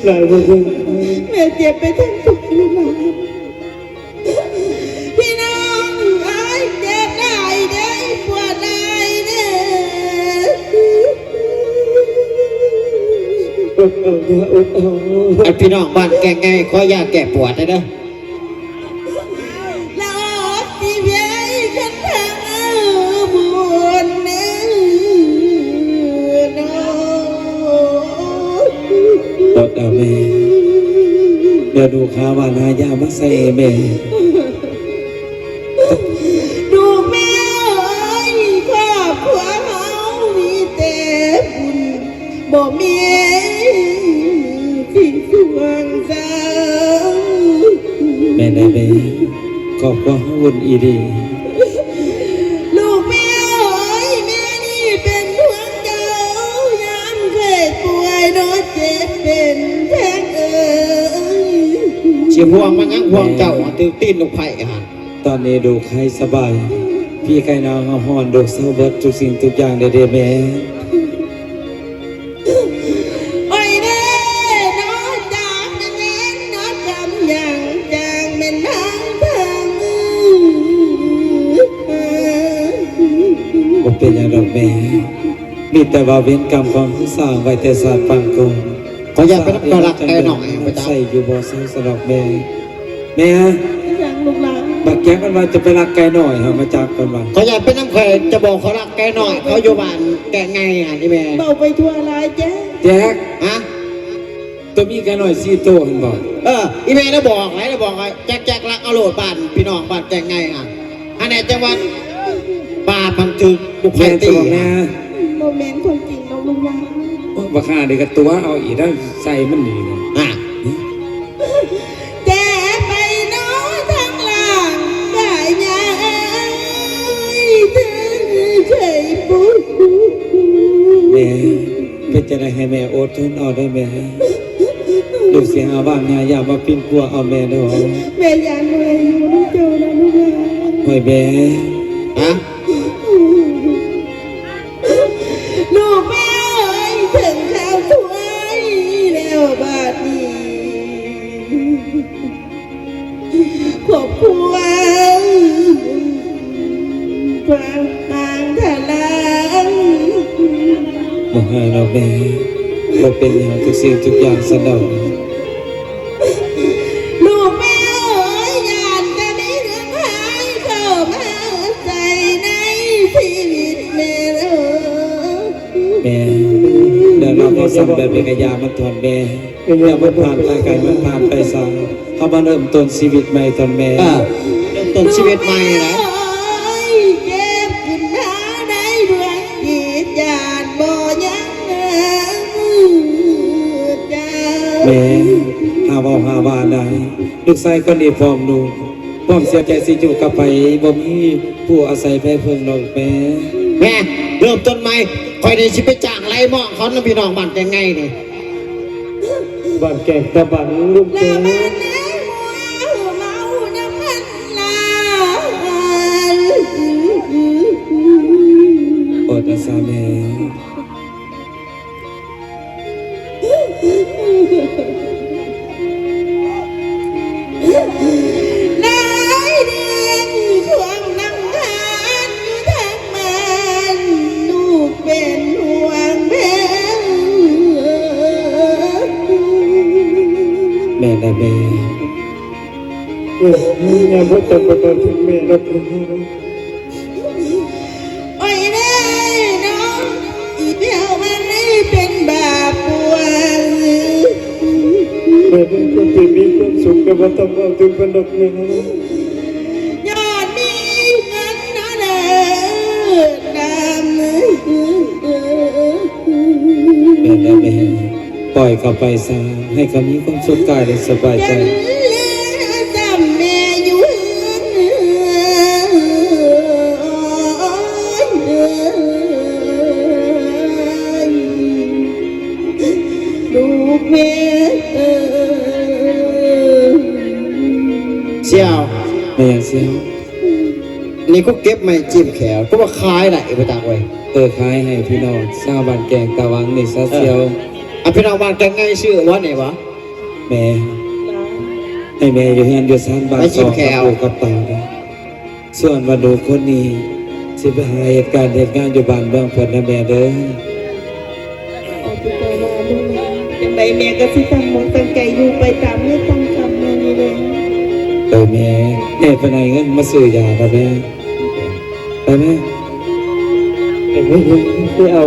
ຫຼາຍບໍ່ເບິ່ງ ແມ່ເຈັບໄປທັງຕົວຢູ່ນະ ພີ່ນ້ອງເອີຍ ເຈັບຫຼາຍເດີ້ ປວດຫຼາຍເດີ້ ອົດເອົາເດີ້ ອົດເອົາ. ອັນພີ່ນ້ອງບ້ານແກ້ງໃຫຍ່ ຂໍຢາແກ້ປວດແດ່ເດີ້. ລາວອອກຊິເວຍຄັນທາງເອີບຸນເອີເນາະ ອດເອົາແມ່ ດຽວດູກຫາຫວ່ານຫາຢາມາໃສ່ໃຫ້ແມ່. ລູກແມ່ເອີຍ ຄອບຄົວເຮົາມີແຕ່ບຸນ ບໍ່ມີສິ່ງສ່ວງເສີມ. ແມ່ນແລ້ວແມ່ ຄອບຄົວເຮົາອຸ່ນອີ່ຫຼີ. ລູກແມ່ເອີຍ ແມ່ນີ້ເປັນຫ່ວງເຈົ້າ ຍາມເຄີຍປ່ວຍເນາະ ເຈັບເປັນແພງເອີຍ. ຊິຫ່ວງມັນຫຍັງ ຫ່ວງເຈົ້າ ແມ່ ຖືກຕີນລູກໄຜ່ຫັ້ນ. ຕອນນີ້ລູກໄຂ້ສະບາຍ ພີ່ໄຂ້ໜາວເຮົາຮ້ອນ ລູກເຊົາເບິດທຸກສິ່ງທຸກຢ່າງແລ້ວເດ້ແມ່. ໂອ້ຍເດ້ເນາະ ຈາກແມ່ນເນາະ ກຳຍັງຈາກແມ່ນທາງທາງ. ບໍ່ເປັນຫຍັງດອກແມ່ ມີແຕ່ວ່າເວນກຳຂອງເຮົາສ້າງໄວ້ແຕ່ຊາດປາງກ່ອນ. ຂໍຢ່າໄປນຳຂ້ອຍລັກໄກ່ນ້ອຍ ໃສ່ຢູ່ບໍ່ເຊົາສະດອກແມ່. ແມ່ ອີຫຍັງລູກຫຼານ? ບັກແກງມັນວ່າຈະໄປລັກໄກ່ນ້ອຍ ເຮົາມາຈັບກັນວ່າ ຂ້ອຍຢ້ານເປັນນຳຂ້ອຍ ຈະບອກຂ້ອຍລັກໄກ່ນ້ອຍ ເຂົາຢູ່ບ້ານແກງໃຫຍ່ຫັ້ນ ອີແມ່ ເວົ້າໄປທົ່ວຫຼາຍແຈກ ແຈກ ຮະ? ໂຕມີໄກ່ນ້ອຍສີ່ໂຕຫັ້ນບໍ່? ເອີ ອີແມ່ລະບອກ ລະບອກວ່າ ແຈກໆ ລັກເອົາໂລດ ບ້ານພີ່ນ້ອງບ້ານແກງໃຫຍ່ຫັ້ນ. ອັນໃດຈັ່ງວ່າ ບາບມັນຖືກບຸກໄພຕີ ແມ່ນບໍ່ແມ່ນຄວາມຈິງດອກລູກຫຼານ. ໂອ້ຍ ບັກຫ່ານີ້ກະຕົວະເອົາອີກ ໄດ້ໃສ່ມັນນີ້ນະ ອ່າ ແຕ່ໄປນອນທາງຫຼັງກາຍາຍເຖິງໄຊປຸ. ແມ່ ເປັນຈັ່ງໃດໃຫ້ແມ່ອົດທົນເອົາເດີແມ່. ລູກຊິຫາຫວ່ານຫາຢາມາປິ່ນປົວເອົາແມ່ເດີ. ແມ່ຢ້ານບໍ່ໄດ້ຢູ່ນຳເຈົ້ານະລູກເອີຍ. ໂອ້ຍແມ່ ຮະ? ລູກແມ່ເອີຍ ເຖິງຄາວສວຍແລ້ວບາດນີ້ ຄອບຄົວ ຄວາມມາງທະລາງ. ບໍ່ຫາດອກແມ່ ບໍ່ເປັນຫຍັງ ທຸກສິ່ງທຸກຢ່າງສະໜອງ. ລູກແມ່ເອີຍ ຢ້ານຈະມີເລື່ອງຮ້າຍເຂົ້າມາໃສ່ໃນຊີວິດແມ່ເອີຍ. ແມ່ ແລ້ວເນາະ ເຮົາສ້ຳແບບນີ້ກະຢ່າມັນທ້ອນແມ່. ເອີ ຢ່າມັນຜ່ານໄປ ໃຫ້ມັນຜ່ານໄປຊະ. ເຮົາມາເລີ່ມຕົ້ນຊີວິດໃໝ່ກ່ອນແມ່. ເອີ ເລີ່ມຕົ້ນຊີວິດໃໝ່ນະ. ເຈັບຂຶ້ນມາໃນດວງຈິດ ຢ້ານບໍ່ຍັງເດີເຈົ້າ. ແມ່ ຫາເວົ້າຫາວ່າໄດ້ ລູກຊາຍຄົນນີ້ພ້ອມລູກ ພ້ອມເສຍໃຈຊິຢູ່ກັບໃຜ ບໍ່ມີຜູ້ອາໄສໃຜເພິ່ງດອກແມ່. ແມ່ ເລີ່ມຕົ້ນໃໝ່ ຂ້ອຍນີ້ຊິໄປຈ້າງໄລ່ມອງເຂົານຳພີ່ນ້ອງບ້ານແກງໃຫຍ່ນີ້. ບ້ານແກງຕາບັນ ລຸງເອີຍ. ອອດນະສາແມ່. ນາຍເດືອນຄວາມນຳທານຢູ່ທາງບ້ານ ລູກເປັນຫ່ວງແພງ. ແມ່ນລະແມ່. ເອີ ແມ່ບໍ່ຕ້ອງໄປເວົ້າເຖິງແມ່ດອກ. ໂອ້ຍເດ້ເນາະ ອີແພ້ວມັນເປັນບາບປວງ. ແມ່ເປັນຄົນທີ່ມີຄວາມສຸກ ແຕ່ບໍ່ຕ້ອງເວົ້າເຖິງເພິ່ນດອກແມ່. ຍ້ອນມີເງິນເນາະເດີນຳ. ແມ່ນແລ້ວແມ່. ປ່ອຍເຂົາໄປຊະ ໃຫ້ເຂົາມີຄວາມສຸກກາຍ ແລະ ສະບາຍໃຈ. ລູກແມ່ເອີຍ. ສ່ຽວ ແມ່ນຫຍັງສ່ຽວ? ນີ້ກູເກັບໄມ້ຈິ້ມແຂ້ວ ກູວ່າຂາຍໄດ້ບໍ່ຈັກເວີຍ. ເອີ ຂາຍໃຫ້ພີ່ນ້ອງຊາວບ້ານແກງຕາວັງນີ້ຊະສ່ຽວ. ເອີ ອ່ະ ພີ່ນ້ອງບ້ານແກ້ງໃຫຍ່ຊື້ບໍ່ນີ້ຫວາ? ແມ່ ໃຫ້ແມ່ຢູ່ເຮືອນຢູ່ຊານບ້ານ ມາກິນແຂ້ວ ສອງກັບລູກກັບເຕົ້າເດີ. ສ່ວນວ່າລູກຄົນນີ້ຊິໄປຫາເຮັດການເຮັດງານຢູ່ບ້ານເມືອງເພິ່ນນະແມ່ເດີ. ຈັ່ງໃດແມ່ກໍຊິຕັ້ງອົກຕັ້ງໃຈຢູ່ໄປຕາມເວນຕາມກຳແມ່ນີ້ແຫຼະ. ໄປແມ່ ແມ່ເພິ່ນໃຫ້ເງິນມາຊື້ຢາລະແມ່. ໄປແມ່ ໄປແມ່ ໄປເອົາ